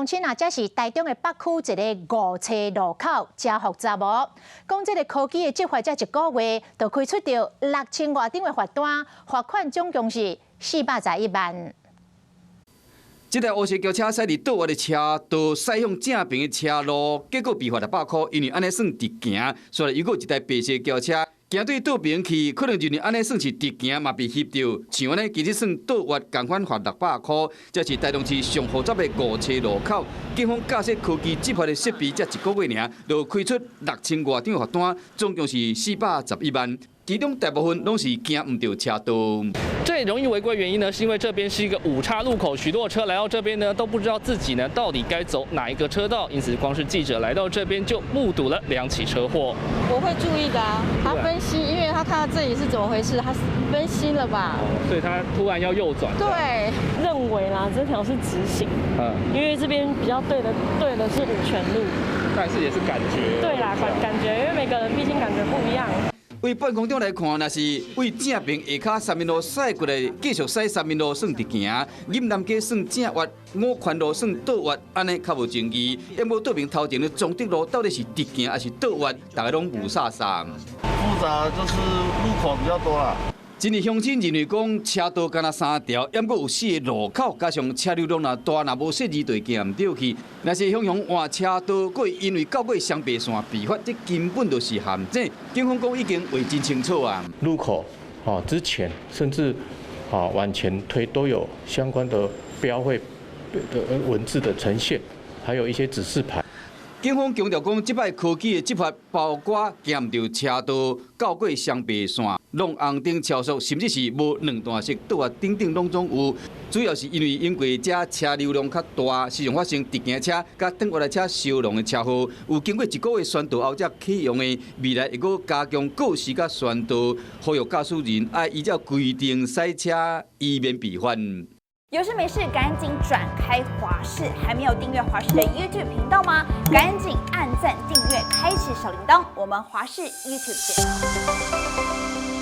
鄉親啊，這是台中的北區一个五車路口，誠複雜無？講這个科技的執法才一个月，就開出著6000外張的罰單，罰款總共是411萬。這台烏色轎車駛佇倒彎的車道，駛向正爿的車路，結果被罰600箍，因為按呢算直行，所以又閣有一台白色轎車行對倒爿去，可能認為按呢算是直行嘛被翕著，像按呢其實算倒彎，仝款罰600箍。這是台中市上複雜的五車路口，警方架設科技執法的設備，才一個月爾，就開出6000外張罰單，總共是411萬。其中大部分攏是行毋著車道。這容易違規原因呢，是因為這邊是一個五岔路口，許多車來到這邊呢，都不知道自己呢到底該走哪一個車道，因此光是記者來到這邊就目睹了兩起車禍。我會注意的啊，他分心，因為他看到這裡是怎麼回事，他分心了吧？所以他突然要右轉。對，認為啦，這條是直行，因為這邊比較對的，對的是五權路，但是也是感覺。對啦，感覺，因為每個人畢竟感覺不一樣。對半空中來看，若是對正爿下跤三民路駛過來，繼續駛三民路算直行；嶺南街算正彎，五權路算倒彎，按呢較無爭議。毋過倒爿頭前的忠德路到底是直行還是倒彎，大家攏霧煞煞。複雜就是路口比較多啦。真濟鄉親認為講車道敢若三條，毋過有四个路口，加上車流量若大，若無設置就會行毋著去。若是雄雄換車道，閣會因為繞過雙白線被罰，這根本就是陷阱。警方講已經畫真清楚啊。路口啊之前甚至啊往前推都有相關的標繪的文字的呈現，還有一些指示牌。警方強調講，這擺科技的執法包括行毋著車道、繞過雙白線、弄紅燈超速，甚至是無兩段式倒彎等等攏總有。主要是因為經過這車流量較大，時常發生直行車佮轉彎的車相撞的車禍。有經過一個月宣導後才啟用的，未來會閣加強告示佮宣導，呼籲駕駛人愛依照規定駛車，以免被罰。有事沒事趕緊轉開華視，還沒有訂閱華視的 YouTube 頻道嗎？趕緊按讚、訂閱、開啟小鈴鐺，我們華視 YouTube 見。